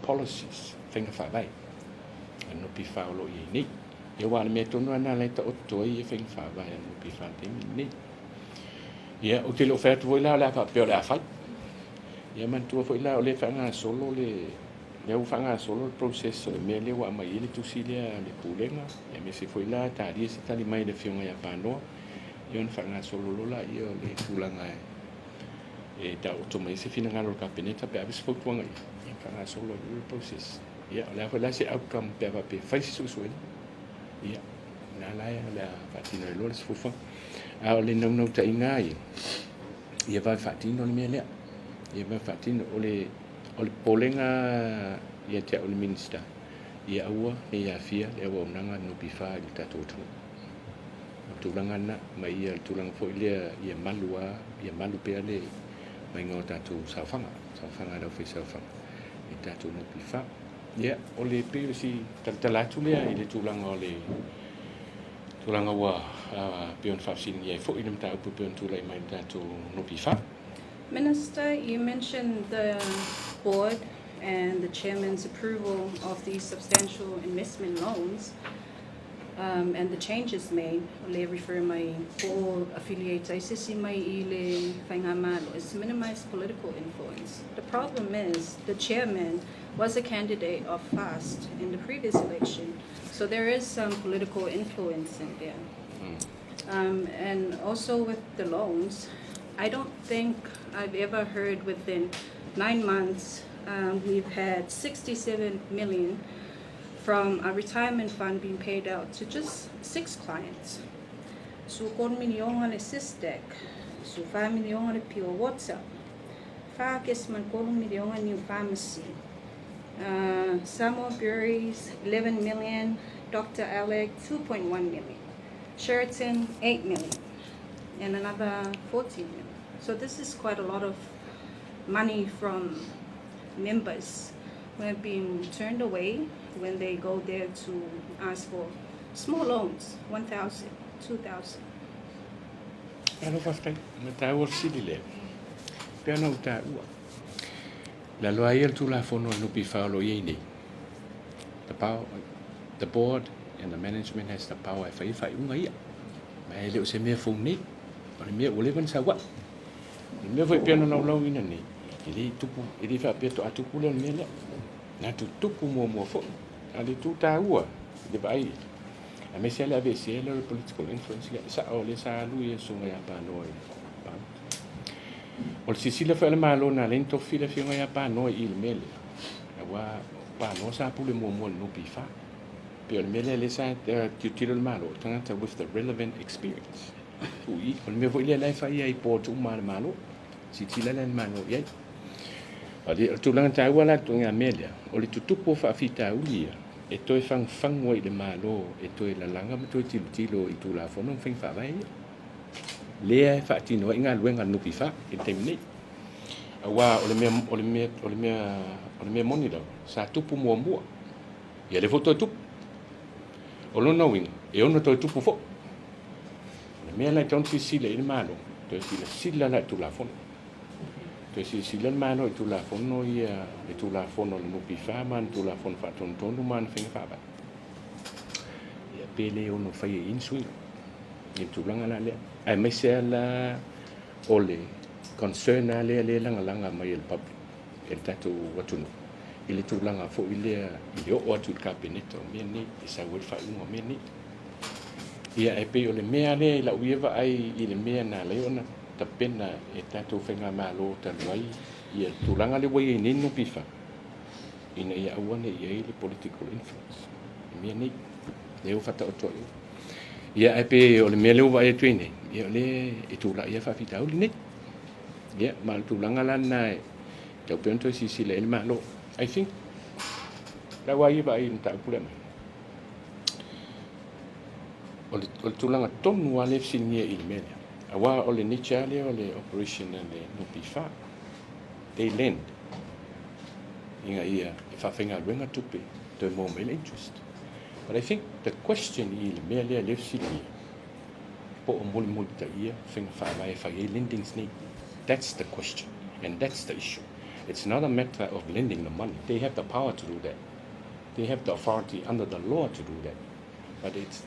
policies, faiga faavae a le NPF o lo o i ai nei. Ia aua o le mea tonu lava lena o lea e taoto ai ia faiga faavae a le NPF i le taimi lenei. Ia, ou te le o fai atu foi la o le a faapea o le a fai. Ia manatua foi la o lea e faagasolo le lea ua faagasolo le process o le mea lea ua aumai ai le tusi lea a le Pulega, aemaise foi la talia se tali mai a le Afioga ia Panoa, ia ona faagasolo loa laia o le tulaga e taoto mai ai se finagalo o le Kapeneta pe ave se fautuaga i ai, ia faagasolo ai loa le process. Ia, o le a foi la se outcome pe a faapea e fai se suesuega, ia, o lena la o le a faatino ai loa le sifuafuaga. A o le naunautaiga lava ia, ia vave faatino le mea lea. Ia vave faatino. O le, o le popolega ia te au le Minisita, ia aua ne i aafia le auaunaga a le NPF i le tatou atunuu. O le tulaga lena, ma ia le tulaga foi lea ia malu lava, ia malu pea le maiga o tatou saofaga, saofaga a le aufaisaofaga i le tatou NPF. Ia, o le pei o si talatala atu lea i le tulaga o le tulaga ua pei ona faafesiligia ai foi le mataupu e pei ona tulai mai i le tatou NPF. Minister, you mentioned the board and the chairman's approval of these substantial investment loans and the changes made, o le refer mai po o affiliate ai se isi mai i le Faigamalo, is to minimize political influence. The problem is the chairman was a candidate of FAST in the previous election, so there is some political influence in there. And also with the loans, I don't think I've ever heard within 9 months we've had 67 million from a retirement fund being paid out to just six clients. Su 3 miliona le Systec, su 4 miliona le Pure Water, 4.3 miliona New Pharmacy, Samoa Breweries 11 million, Dr. Alec 2.1 million, Sheraton 8 million, and another 14 million. So this is quite a lot of money from members who have been turned away when they go there to ask for small loans, 1,000, 2,000. Malo faafetai, ma taua fesili lea. Pe ana u taua. Lalo ai le Tulafono a le NPF o lo o i ai nei. The power, the board and the management has the power e fai ai faaiuga ia. Ma e le o se mea fou nei. O le mea ua leva ona sau ai. O le mea foi pei ona laulauina nei, e le tupu, e le faapea toa tupu lea o le mea lea. Na tutupu muamua foi. A le tu taua i le vaai aemaise le aveesea lea o le political influence lea. Sao o lea sa alu ia susuga ia Panoa i palota. O le silasila foi a le Malo na ala ai ona tofi le afioga ia Panoa i le mea lea. Aua o Panoa sa pule muamua i le NPF. Pei o le mea lea lea sa tilotilo le Malo, o tagata with the relevant experience. Tuu i, o le mea foi lea la e fai ai i boards uma a le Malo. Silasila lea le Malo i ai. O le tulaga taua la le mea lea, o le tutupu o faafitauli ia, e toe fagufagu ai i le Malo e toe lalaga ma toe tilotilo i Tulafono ma faiga faavae ia. Lea e faatino ai galuega a le NPF i le taimi nei. Aua o le mea, o le mea, o le mea, o le mea moni lava, sa tupu muamua. Ia lea foi toe tupu. O lona uiga, e ono toe tupu foi. O le mea la e tatau ona silasila i ai le Malo, toe silasila la i Tulafono. Toe silasila le Malo i Tulafono ia, le Tulafono a le NPF ma le Tulafono Faatonutonu ma ana faiga faavae. Ia pe le ono fai ai ni suiga i le tulaga la lea. Aemaise lava la o le concern lava lea lea e lagalaga mai e le public, e le tatou atunuu, i le tulaga foi lea i le oo atu i le Kapeneta o mea nei, e sau ai le faaiuga o mea nei. Ia e pei o le mea lea i lau ia vaai i le mea na ala ai ona tapena e tatou faigamalo talu ai ia le tulaga lea ua i ai nei le NPF, ina ia aua ne i i ai le political influence i mea nei, lea ua faataoto ai. Ia ae pe o le mea lea ua vaai atu ai nei, ia o lea e tulai ai faafitauli nei. Ia ma le tulaga la lena e tau pea ona toe silasila i ai le Malo. I think, lau lava ia vaai i le mataupu lea mai. O le tulaga tonu lava lea e fesiligia i le mea lea. Aua o le nature lea o le operation a le NPF. They lend ina ia e faafaigaluega tupe toe maua mai le interest. But I think the question i le mea lea lea fesiligia, po o mulimulitaia faiga faavae e fai ai lendings nei. That's the question and that's the issue. It's not a matter of lending the money. They have the power to do that. They have the authority under the law to do that. But it's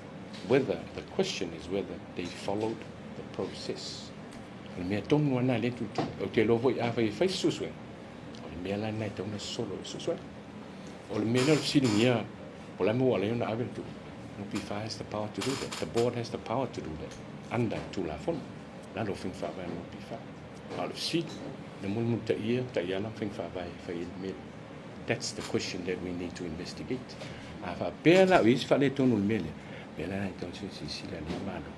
whether, the question is whether they followed the process. O le mea tonu ana le tutu. Ou te iloa foi afai e fai se suesuega, o le mea la lena e tatau ona sosolo i le suesuega. O le mea lea o le fesiligia po o le a le mea ua ala ai ona ave le tupe. NPF has the power to do that. The board has the power to do that under Tulafono, lalo o faiga faavae a le NPF. A o le fesili, na mulimulitaia taiala ma faiga faavae e fai ai le mea lea. That's the question that we need to investigate. A faapea la o i ai se faaletonu i le mea lea, mea la lena e tatau ona silasila lelei Malo,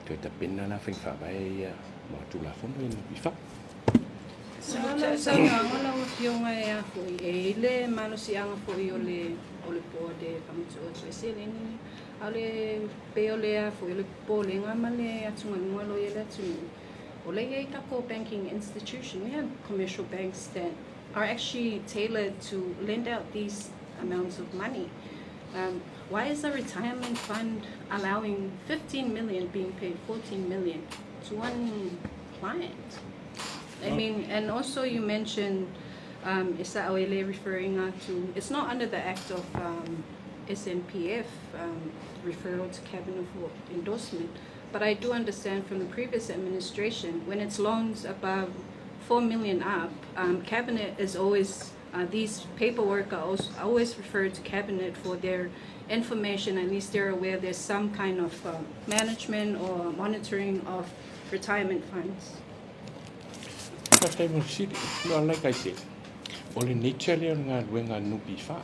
toe tapena la faiga faavae ia ma Tulafono ia NPF. Sa lau saunoaga lau Afioga e a foi, e i ai le malosiaga foi o le o le board e faamatuu atu ai seleni, a o le pei o le a foi o le popolega ma le atugaluga o lo o i ai le atunuu, o la e i ai tatou banking institution, we have commercial banks that are actually tailored to lend out these amounts of money. Why is the retirement fund allowing 15 million being paid 14 million to one client? I mean, and also you mentioned Issa Oele referring to, it's not under the act of SNPF referral to cabinet for endorsement, but I do understand from the previous administration, when it's loans above 4 million up, cabinet is always, these paperwork are also always referred to cabinet for their information. At least they're aware there's some kind of management or monitoring of retirement funds. Faafetai mo le fesili. No, like I said, o le nature lea o le galuega a le NPF.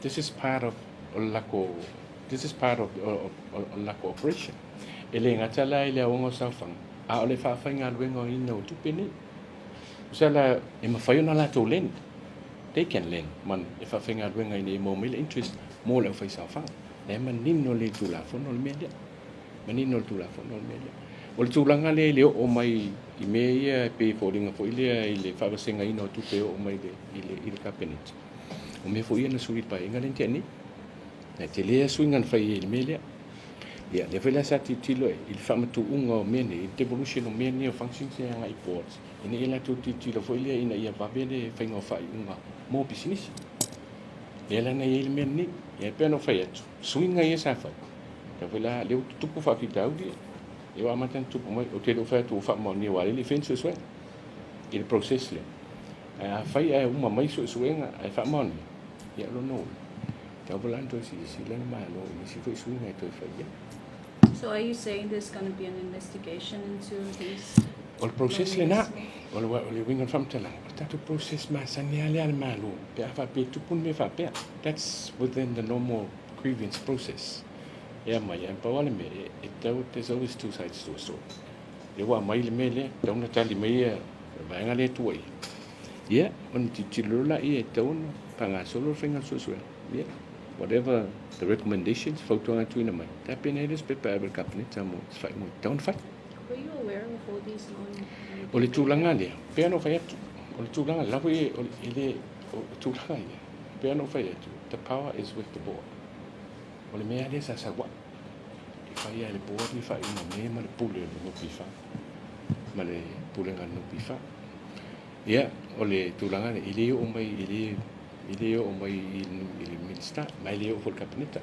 This is part of o le lako, this is part of o le lako operation. E le gata la i le aoga o saofaga, a o le faafaigaluegaina o tupe nei. O se ala e mafai ona latou lend. They can lend money e faafaigaluega ina ia maua mai le interest mo le aufaisaofaga. La e manino le Tulafono o le mea lea. Manino le Tulafono o le mea lea. O le tulaga lea i le oo mai i mea ia e pei e foliga foi lea i le faavasegaina o tupe e oo mai i le, i le Kapeneta. O mea foi ia na sui i le Paeaiga lea na tea nei. E tele lava suiga na fai ai i le mea lea. Ia, lea foi la sa tilotilo i le faamatuuga o mea nei, i le devolution o mea nei o functions ia e agai i boards, ina ia latou tilotilo foi lea ina ia vave le faiga o faaiuga mo pisinisi. Lea la na i ai le mea lenei. Ia, e pei ona ou fai atu, suiga ia sa fai, lea foi la, lea ua tutupu faafitauli ia. Lea ua amata ona tutupu mai. Ou te le o fai atu ua faamaonia aua o lea e le i faia ni suesuega i le process lea. Ae afai ae uma mai suesuega ae faamaonia, ia o lona uiga, e tatau foi la ona toe silasila le Malo i nisi foi suiga e toe fai i ai. So are you saying there's going to be an investigation into these? O le process lena, o le, o le uiga o le faamatalaga, o le tatou process masani lava lea a le Malo, pe a faapea e tupu ni mea faapea. That's within the normal grievance process. E aumai, ae pau lava le mea, e, e tatau, there's always two sides to a story. Lea ua aumai le mea lea, tatau ona tali mai ia le vaega lea e tuuaia. Ia, ona tilotilo loa laia e tatau ona faagasolo le faiga o le suesuega. Ia, whatever the recommendations, fautuaga e tuuina mai, tapena ai le isi pepa e ave i le Kapeneta mo se faaiuga e tatau ona fai. Were you aware of all these loan? O le tulaga lea, pei ona ou fai atu, o le tulaga la foi e le, o le tulaga ia, pei ona ou fai atu, the power is with the board. O le mea lea sa sau ai, e fai lava e le board le faaiuga me ma le pule o le NPF, ma le pulega a le NPF. Ia, o le tulaga lea, e le oo mai, e le, e le oo mai i le Minisita, ma e le oo foi i le Kapeneta.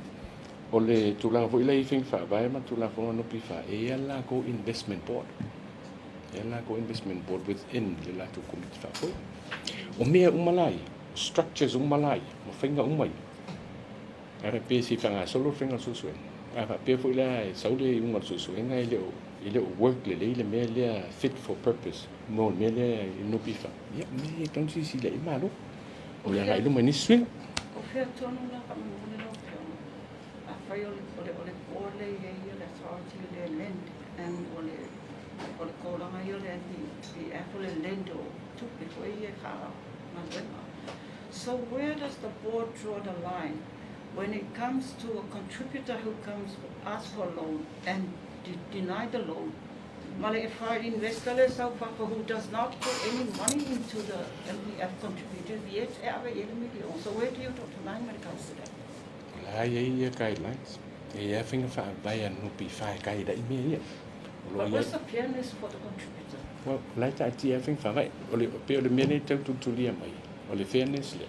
O le tulaga foi lea i faiga faavae ma Tulafono a NPF, e i ai le latou investment board. E i ai le latou investment board within le latou komiti faafoe. O mea uma la ia, structures uma la ia, ma faiga uma ia, Ara pe se i faagasolo le faiga o le suesuega. A faapea foi la e sau le iuga o le suesuega e le o, e le o work lelei le mea lea fit for purpose mo le mea lea i le NPF, ia o mea ia e tatau ona silasila i ai Malo. O le agai i luma i nisi suiga. O fea tonu la faamolemole lau Afioga? Afai o le, o le, o le board lea e i ai le authority le lend and o le, o le tulaga ia o le NPF o le lend o tupe foi ia e faagaluega. So where does the board draw the line when it comes to a contributor who comes ask for a loan and deny the loan? Ma le foreign investor le sau fafo who does not put any money into the NPF contribution yet e ave i ai le million. So where do you draw the line when it comes to that? O la e i ai ia guidelines, e i ai lava faiga faavae a le NPF e guide ai mea ia. O lo o But i ai. what's the fairness for the contributor? Ua o la e taatia lava faiga faavae. O le, pei o le mea lea e tau tulitulia mai, o le fairness lea,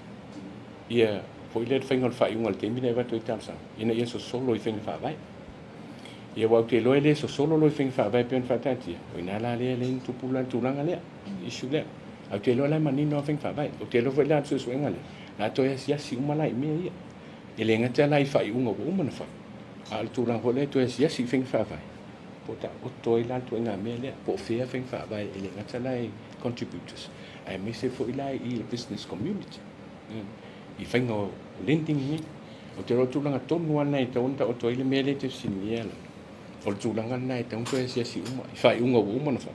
ia foi lea le faiga o le faaiuga i le taimi lea e avatu ai talosaga, ina ia sosolo i faiga faavae. Ia aua ou te iloa e le sosolo loa i faiga faavae pei ona faataatia, o i ina la lea e le tupu la le tulaga lea, issue lea. Ae ou te iloa la e manino lava faiga faavae. Ou te iloa foi la le suesuega lea, o le a toe asiasi uma la i mea ia. E le gata la i faaiuga ua uma ona fai, a o le tulaga foi lea e toe asiasi i faiga faavae, po o taoto ai la le ituaiga mea lea, po o fea faiga faavae e le gata la i contributors, aemaise foi la i le business community i faiga o lending nei. Ou te iloa o le tulaga tonu lava lena e tatau ona taoto ai le mea lea e te fesiligia la. O le tulaga lena e tatau ona toe asiasi uma i faaiuga ua uma ona fai,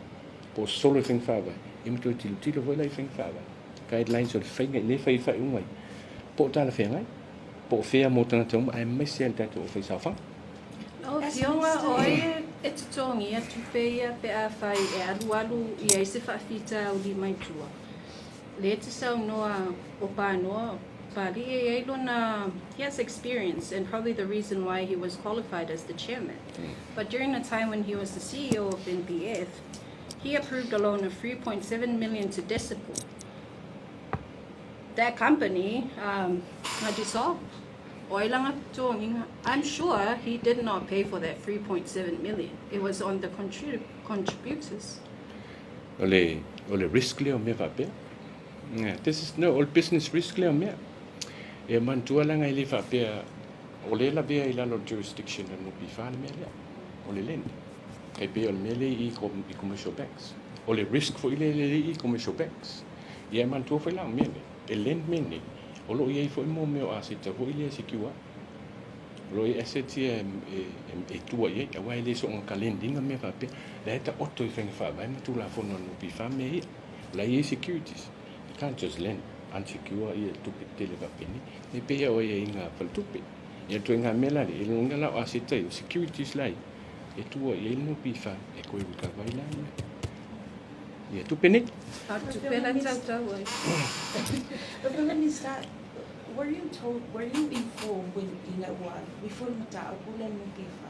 po o solo i faiga faavae, ia ma toe tilotilo foi la i faiga faavae, guidelines o le faiga i le fai faaiuga ai, po o talafeagai, po o fea mo tagata uma aemaise lava le tatou aufaisaofaga. Lau Afioga, o ai e totogia tupe ia pe afai e alualu i ai se faafitauli mai tua? Lea e te saunoa o Panoa, Papalii e i ai lona, he has experience and probably the reason why he was qualified as the chairman. But during the time when he was the CEO of NPF, he approved a loan of 3.7 million to Decipol. That company na dissolved. O ai langa totogiga? I'm sure he did not pay for that 3.7 million. It was on the contributors. O le, o le risk lea o mea faapea. Yeah, this is, no, o le business risk lea o mea. E manatua leaga e le faapea, o lea e lavea i lalo o le jurisdiction a le NPF le mea lea, o le lend. E pei o le mea lea i i commercial banks. O le risk foi lea e i commercial banks. Ia e manatua foi la o mea nei, e lend mea nei, o lo o i ai foi mo mea o aseta foi lea e secure ai. O lo o i ai assets ia e tua i ai, aua e le soona ka lend ina mea faapea. La e taoto i faiga faavae ma Tulafono a le NPF mea ia. O la e i ai securities. You can't just lend unsecure ia tupe tetele faapenei. E pei o aiaiga faletupe. Ia ituaiga mea la lea, e lona la o aseta ia, o securities la ia, e tua i ai le NPF e toe recover ai la ia tupe nei. A tupe la tautau ai. But Minister, were you told, were you informed when ina ua alu ifo le mataupu lea i le NPF,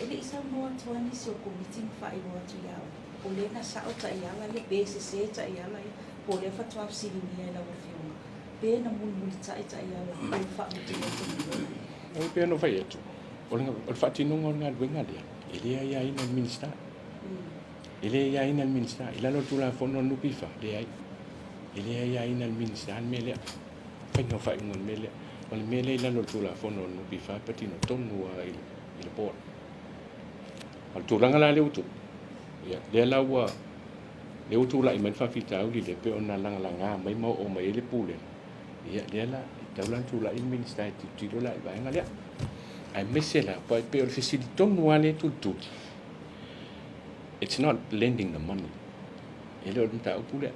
e le i saunoa atu lava nisi o Komiti ma faailoa atu ia oe, o lea na sao taiala ia, pe sese taiala ia, po o lea faatoa fesiligia e lau Afioga, pe na mulimulitai taiala o le faamatalaga tonu? E pei ona ou fai atu, o le faatinoga o le galuega lea, e le aiaina e le Minisita. E le aiaina e le Minisita. I lalo o le Tulafono a le NPF, leai. E le aiaina e le Minisita le mea lea. Faiga o faaiuga o le mea lea. O le mea lea i lalo o le Tulafono a le NPF e patino tonu lava i le board. O le tulaga la lea ua tupu, ia, lea la ua lea ua tulai mai le faafitauli lea pei ona lagalaga mai ma oo mai ai le Pulega, ia, lea la, e tatau la ona tulai le Minisita e tilotilo la i le vaega lea. Aemaise la, e pei o le fesili tonu lava lea e tulituli, it's not lending the money. E le o le mataupu lea.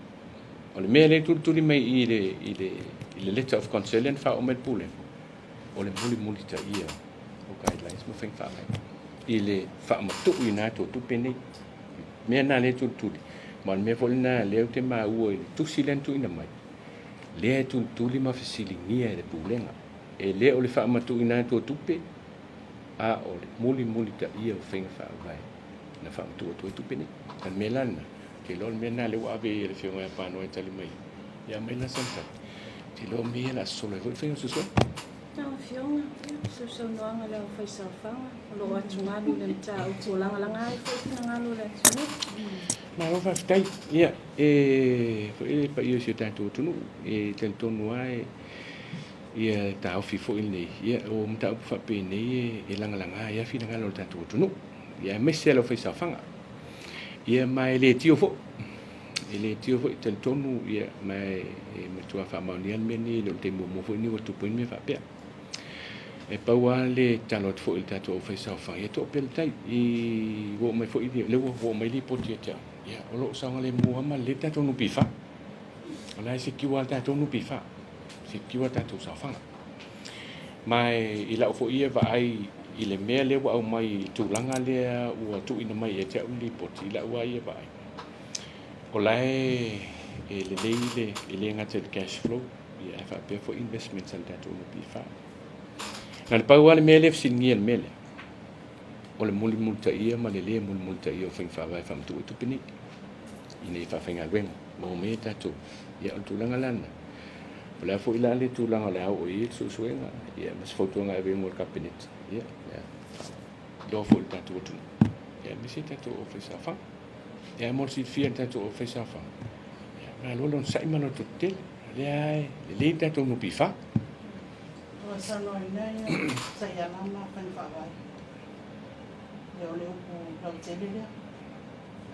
O le mea lea e tulituli mai i le, i le, i le letter of concern lea na faaoo mai le Pulega, o le mulimulitaia o guidelines ma faiga faavae i le faamatuuina atu o tupe nei. Mea na lea e tulituli, ma o le mea foi lena lea ou te maua i le tusi lea na tuuina mai, lea e tulituli ma fesiligia e le Pulega. E le o le faamatuuina atu o tupe, a o le mulimulitaia o faiga faavae na faamatuu atu ai tupe nei. O le mea la lena, ou te iloa o le mea lena lea ua ave i ai e le Afioga ia Panoa e tali mai ai. Ia aumai la sana tali. Ou te iloa o mea ia o le a sosolo ai foi le faiga o le suesuega. Lau Afioga, ia, sausaunoaga i le aufaisaofaga o lo o atugalu i le mataupu o lagalaga ai foi finagalo o le atunuu. Malo faafetai. Ia, e foi le paia o si o tatou atunuu, e talitonu lava e ia taofi foi lenei, ia, o mataupu faapenei e lagalaga ai lava finagalo o le tatou atunuu, ia aemaise lava le aufaisaofaga. Ia, ma e le tio foi, e le tio foi, talitonu, ia, ma e matua faamaonia le mea lenei, e le o le taimi muamua foi lenei ua tupu ai le mea faapea. E pau lava le tatalo atu foi i le tatou aufaisaofaga, ia toa pea le tai, i ua oo mai foi, lea ua oo mai lipoti ia te au, ia, o lo o saogalemu lava ma lelei le tatou NPF. O la e secure lava le tatou NPF, secure le tatou saofaga. Ma i lau foi ia vaai i le mea lea ua aumai i le tulaga lea ua tuuina mai ia te au le lipoti, i lau lava ia vaai, o la e lelei le, e le gata i le cash flow, ia ae faapea foi investments a le tatou NPF. Na o le pau lava le mea lea e fesiligia i le mea lea, o le mulimulitaia ma le le mulimulitaia o faiga faavae faamatuu ai tupe nei. Ina ia faafaigaluega maua mai ai tatou. Ia, o le tulaga la lena. O le a foi la le tulaga o le a oo i ai le suesuega, ia, ma se fautuaga e ave i luga o le Kapeneta, ia, ia iloa foi i le tatou atunuu, ia, aemaise tatou aufaisaofaga. Ia, ae mo le silafia e le tatou aufaisaofaga, ia, malo le onosai ma loto tetele, o lea e lelei le tatou NPF. Ua saunoaina ia taiala ma faiga faavae. Ia o le upu lautele lea.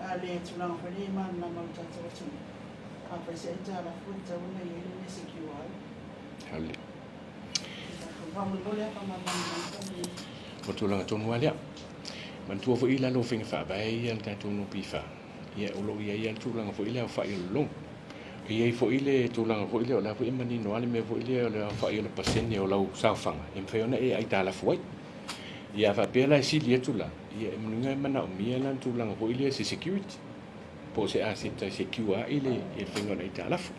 A o le tulaga foi lea e malamalama i le tatou atunuu, afai se aitalafu e tatau ona i ai le mea e secure ai. Haole. Faamolemole lava faamalamalama mai faamolemole. O le tulaga tonu lava lea. Manatua foi i lalo o faiga faavae ia a le tatou NPF, ia o lo o i ai lava le tulaga foi lea o aofai o le loan. E i ai foi le tulaga foi lea o la foi e manino lava le mea foi lea o le aofai o le pasene o lau saofaga e mafai ona e aitalafu ai. Ia a faapea la e sili atu la, ia e manuia e manaomia la le tulaga foi lea se security po o se aseta e secure ai le le faiga o le aitalafu.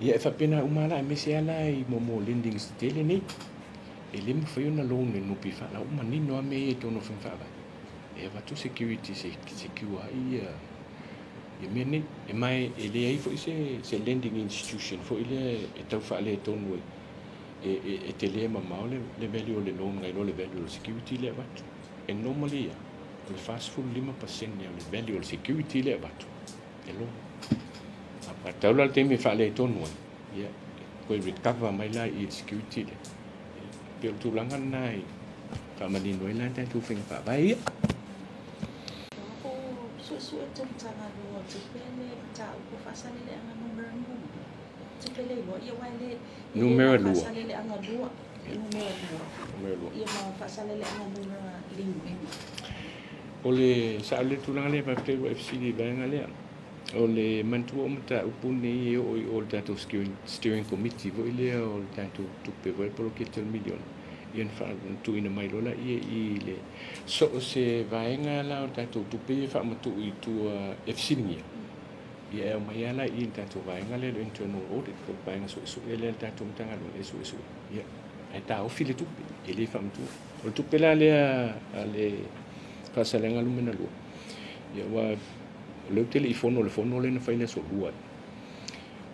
Ia e faapena uma lava la aemaise lava la i mo lendings tetele nei. E le mafai ona loan e le NPF, la ua manino lava mea ia i totonu o faiga faavae. E avatu security e secure ai ia ia mea nei. E ma e leai foi se lending institution foi lea e tau faaletonu e tele mamao le value o le loan nai lo le value o le security lea e avatu. E normally lava, o le 45% o le value o le security lea e avatu e loan. A tau la le taimi e faaletonu ai, ia, e toe recover mai la i le security lea. E pei o le tulaga lena e faamanino ai la tatou faiga faavae ia. O suesue tou Matagaluega o Tupe le mataupu faasaleleaga numera 1. Tupe le iloa ia aua e le Numera 2. Faasaleleaga 2, numera 2. Numera 2. Ia ma faasaleleaga numera 5. O le sao le tulaga lea faafetai ua fesili i le vaega lea. O le manatua o mataupu nei e oo i o le tatou steering committee foi lea o le tatou tupe foi le poloketi o le miliona. Ia na tuuina mai loa laia i le so o se vaega la o le tatou tupe ia e faamatuu i tua e fesiligia. Ia e aumai lava la i le tatou vaega lea o le internal audit po o le vaega suesue lea a le tatou Matagaluega e suesue. Ia, ae taofi le tupe, e le faamatua. O le tupe la lea a le Faasalega Numera 2, ia aua o lea ou te le i fono i le fono lea na fai i le aso Lua.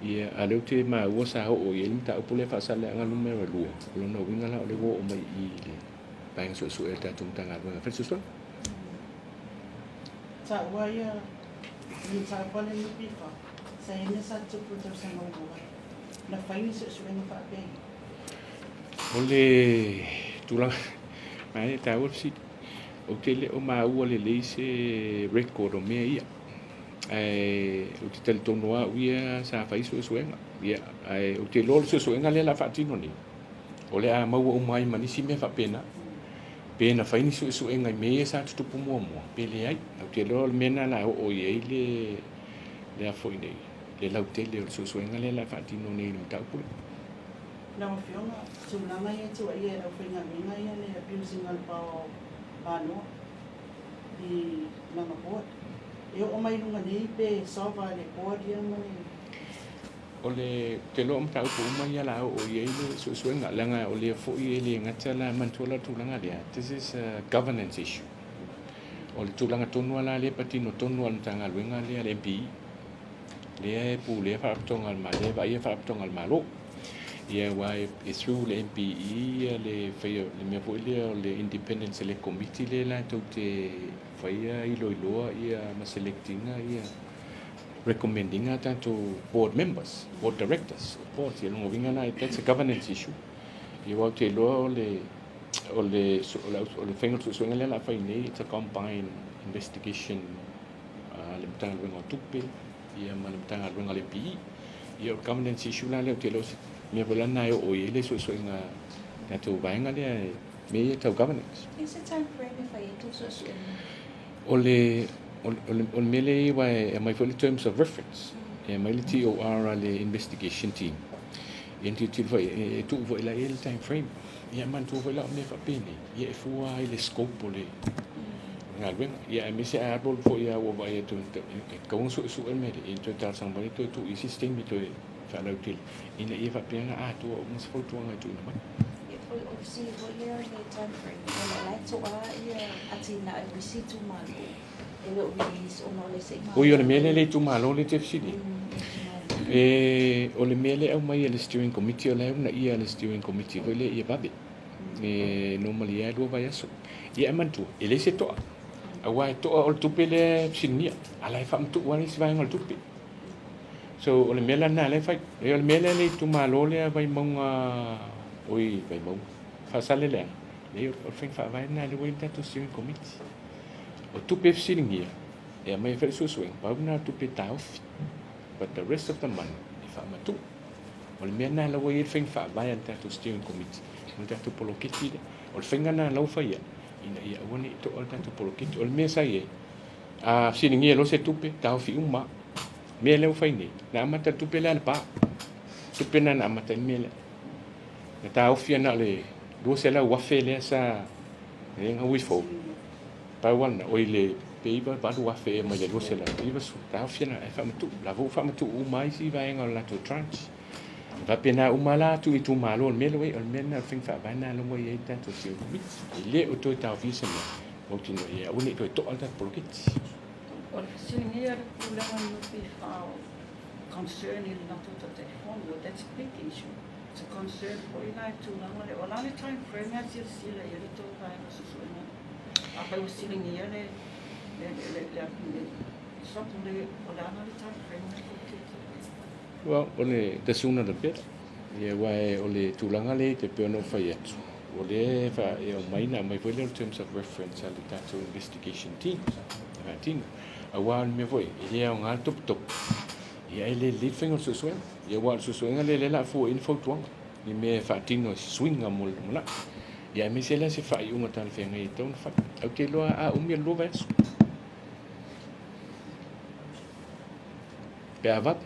Ia, a o lea ou te maua sa oo i ai le mataupu lea Faasalega Numera 2, o lona uiga la o lea ua oo mai i le vaega suesue a le tatou Matagaluega e fai le suesuega. Taua ia le mataupu a le NPF, sa i ai mea sa tutupu i le tausaga ua tuanai, na fai ni suesuega faapea? O le tulaga, ae e taua le fesili. Ou te le o maua lelei se record o mea ia. Ae ou te talitonu lava au ia sa fai suesuega. Ia, ae ou te iloa o le suesuega lea o le a faatino nei, o le a maua uma ai ma nisi mea faapena. Pe na fai ni suesuega i mea ia sa tutupu muamua, pe leai. Ou te iloa o le mea lena o le a oo i ai le, le a foi nei, le lautele o le suesuega lea o le a faatino nei i le mataupu lea. Lau Afioga, tulaga ia e tuuaia e le aufaigaluega ia le abusing o le power o Manoa i lana board. E oo mai i luga nei pe solve le board ia ma le. O le, ou te iloa o mataupu uma ia o le a oo i ai le suesuega, leaga o lea foi e le gata la, manatua la le tulaga lea, this is a governance issue. O le tulaga tonu lava la lea e patino tonu lava i le Matagaluega lea a le MPE, lea e pulea Faalapotopotoga a le Malo, lea e vaaia Faalapotopotoga a le Malo. Ia aua e through le MPE le faia le mea foi lea o le Independent Select Committee lea latou te faia iloiloa ia ma select ina ia recommend ina tatou board members, board directors, boards. Ia lona uiga la, that's a governance issue. Ia aua ou te iloa o le o le o le faiga o le suesuega lea o le a fai nei, it's a combined investigation a le Matagaluega o Tupe ia ma le Matagaluega a le MPE. Ia o le governance issue la lea ou te iloa o se mea foi la lena e oo i ai le suesuega a tatou vaega lea e mea ia tau governance. I se time frame e fai ai tou suesuega? O le o le o le mea lea e i ai aua e aumai foi le terms of reference, e aumai le TOR a le investigation team. Ia na tilotilo foi e tuu foi la i ai le time frame. Ia manatua foi la o mea faapenei, ia e fua lava i le scope o le galuega. Ia aemaise a alu alu foi lava ua vaai atu e tatau ona suesue le mea lea, ia toe talosaga mai toe tuu i isi taimi toe faalautele ina ia faapea ona atoa uma se fautuaga e tuuina mai. Ia, o le fesili foi lea i le time frame, ona o la e toa atinae o isi itumalo. E le o release ona o lea se i Oi, o le maea mea lea le i le itumalo lea e te fesili ai. Itumalo. E, o le mea lea e aumai e le steering committee, o la e uunaia e le steering committee foi lea ia vave. E normally lava e 2 vaiaso. Ia e manatua, e leai se toa. Aua e toa o le tupe lea e fesiligia, a la e faamatuu lava le isi vaega o le tupe. So, o le mea la lena lea e fai. E o le mea lea le itumalo lea Vaimauga, oi, Vaimauga, Faasaleleaga, leai o le faiga faavae lena lea ua i ai le tatou steering committee. O tupe e fesiligia, e aumai ai foi le suesuega, pau lena o tupe e taofi. But the rest of the money, e faamatuu. O le mea lena la ua i ai le faiga faavae a le tatou steering committee mo le tatou poloketi lea. O le faiga lena la ua fai ai, ina ia aua ne i toa le tatou poloketi. O le mea sa i ai, a fesiligia loa se tupe, taofi uma lava. Mea lea ua fai nei, na amata le tupe lea a le pa. Tupe lena na amata ai le mea lea. Na taofi ana o le 200,000 lea sa lea na withhold. Pau lava lena, oi le pe 98,000 ea mai le 290, taofi ana ae faamatuu. La foi ua faamatuu uma ai isi vaega o le latou tranche. E faapena uma la atu i itumalo o le mea lea ua i ai. O le mea lena o le faiga faavae lena lea ua i ai le tatou steering committee. E le o toe taofia se mea, mautinoa ia aua ne i toe toa le tatou poloketi. O le fesiligia le pulega NPF concern i le latou Taitaifono, that's a big issue. It's a concern foi la i tulaga lea. O le a le time frame a silasila i ai le tou vaega suesuega? Afai ua siligia le le le le le something le o le a la le time frame na tou tilotilo i ai? Well, o le the sooner the better. Ia, aua o le tulaga lea e pei ona ou fai atu, o lea e fa e aumai na aumai foi lea o le terms of reference a le tatou investigation team e faatino. Aua o le mea foi, e le aoga le topetope, ia e le lelei le faiga o le suesuega. Ia aua o le suesuega lea lea o le a fua i ai le fautuaga i mea e faatino e suiga mo le lumanai. Ia aemaise la se faaiuga talafeagai e tatau ona fai. Ou te iloa a umi o le 2 vaiaso. Pe a vave.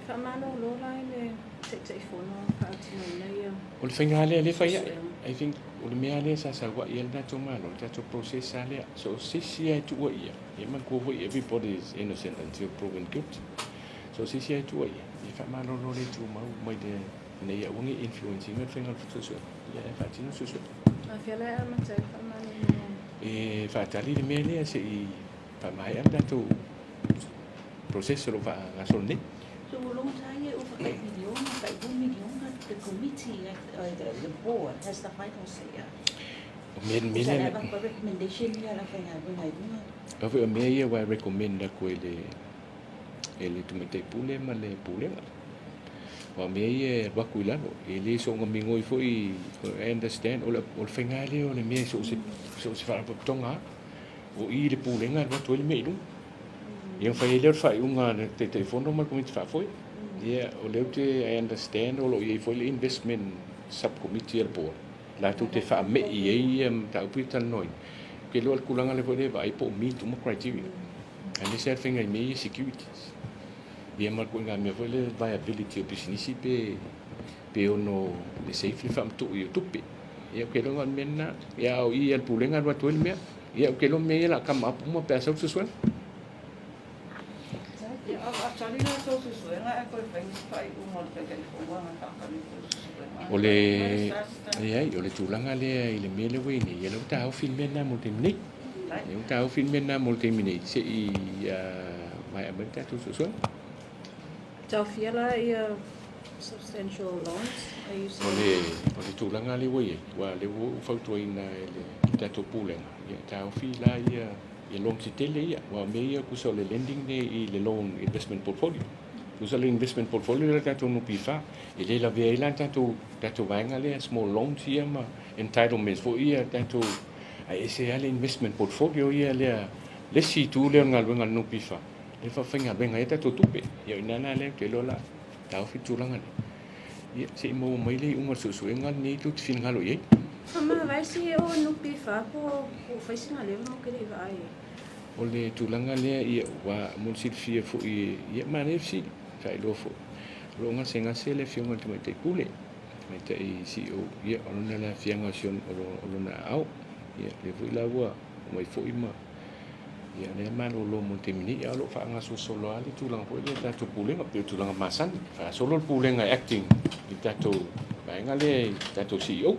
Faamalolo la i le Taitaifono faatinoina ia O le faiga lava lea lea e fai ai. I think o le mea lava lea sa sau ai le tatou Malo, le tatou process lava lea. So o se isi lava e tuua i ai, ia manatua foi everybody is innocent until proven guilty. So o se isi lava e tuua i ai, ia faamalolo le tumau mai le ina ia aua ne i influence ina le faiga o le suesuega. Ia e faatino le suesuega. A fea la e amata ai le faamalolo? E faatali le mea lea se i faamaea le tatou process o lo o faagasolo nei. So ua logota ai e ova tai miliona, tai 2 miliona, the committee, the board has the final say ah. O mea, mea Sa lea, avatu recommendation ia la faigaluega i luga. O foi o mea ia ua recommend atu e le e le tamaitai pule ma le pulega. Aua o mea ia e alu atu i lalo, e le soona migoi foi, I understand, o le, o le faiga lea o le mea i so o se, so o se faalapotopotoga lava. O i le pulega e alu atu ai le mea i luga. Ia ona fai ai lea o le faaiuga a le Taitaifono ma le Komiti Faafoe. Ia, o lea ou te, I understand o lo o i ai foi le Investment Sub-Committee a le Board, latou te faamei ai ia mataupu ia talanoaina. Ou te iloa le tulaga lea foi lea e vaai po o meet uma criteria, aemaise lava le faiga i mea ia securities. Ia ma le ituaiga mea foi lea viability o pisinisi pe pe ono le safe le faamatuu i o tupe. Ia ou te iloa na o le mea lena. Ia a o i a le Pulega alu atu ai le mea. Ia ou te iloa mea ia o le a come up uma pe a sau le suesuega. Ia, a tali la tou suesuega ae toe fai nisi faaiuga o le Taitaifono agai faatali tou suesuega. O le, leai, o le tulaga lea i le mea lea ua i ai nei, ia lea ua taofi le mea lena mo le taimi nei. Lea ua taofi le mea lena mo le taimi nei, se i maea mai le tatou suesuega. Taofia la ia substantial loans, are you O saying? le, o le tulaga lea ua i ai, aua o lea ua ou fautuaina e le tatou Pulega, ia taofi la ia, ia loans tetele ia, aua o mea ia tusa o le lending nei i le loan investment portfolio. Tusa o le investment portfolio lea a le tatou NPF, e le lavea ai la le tatou, tatou vaega lea small loans ia ma entitlements foi ia tatou, ae ese lava le investment portfolio ia lea, le isi itu lea o le galuega a le NPF, lea e faafaigaluega ai a tatou tupe. Ia o i ina la lea ou te iloa o le a taofi le tulaga lea. Ia, se i maua mai le iuga o le suesuega lenei tou te finagalo i ai. Faamavae se o NPF po o fai sina leva ma ke le i vaai ai. O le tulaga lea, ia, ua mo le silafia foi, ia, manaia le fesili, faailoa foi. O lo o gasegase le Afioga i le Tamaitai Pule, Tamaitai CEO, ia, o lona le aafiaga o si ona, o lona aao. Ia, lea foi la ua omai foi ma Ia, lea e malolo mo le taimi nei, a o lo o faagasolosolo lava le tulaga foi lea i le tatou Pulega, pei o tulaga masani, faasolo le Pulega e acting i le tatou vaega lea i le tatou CEO.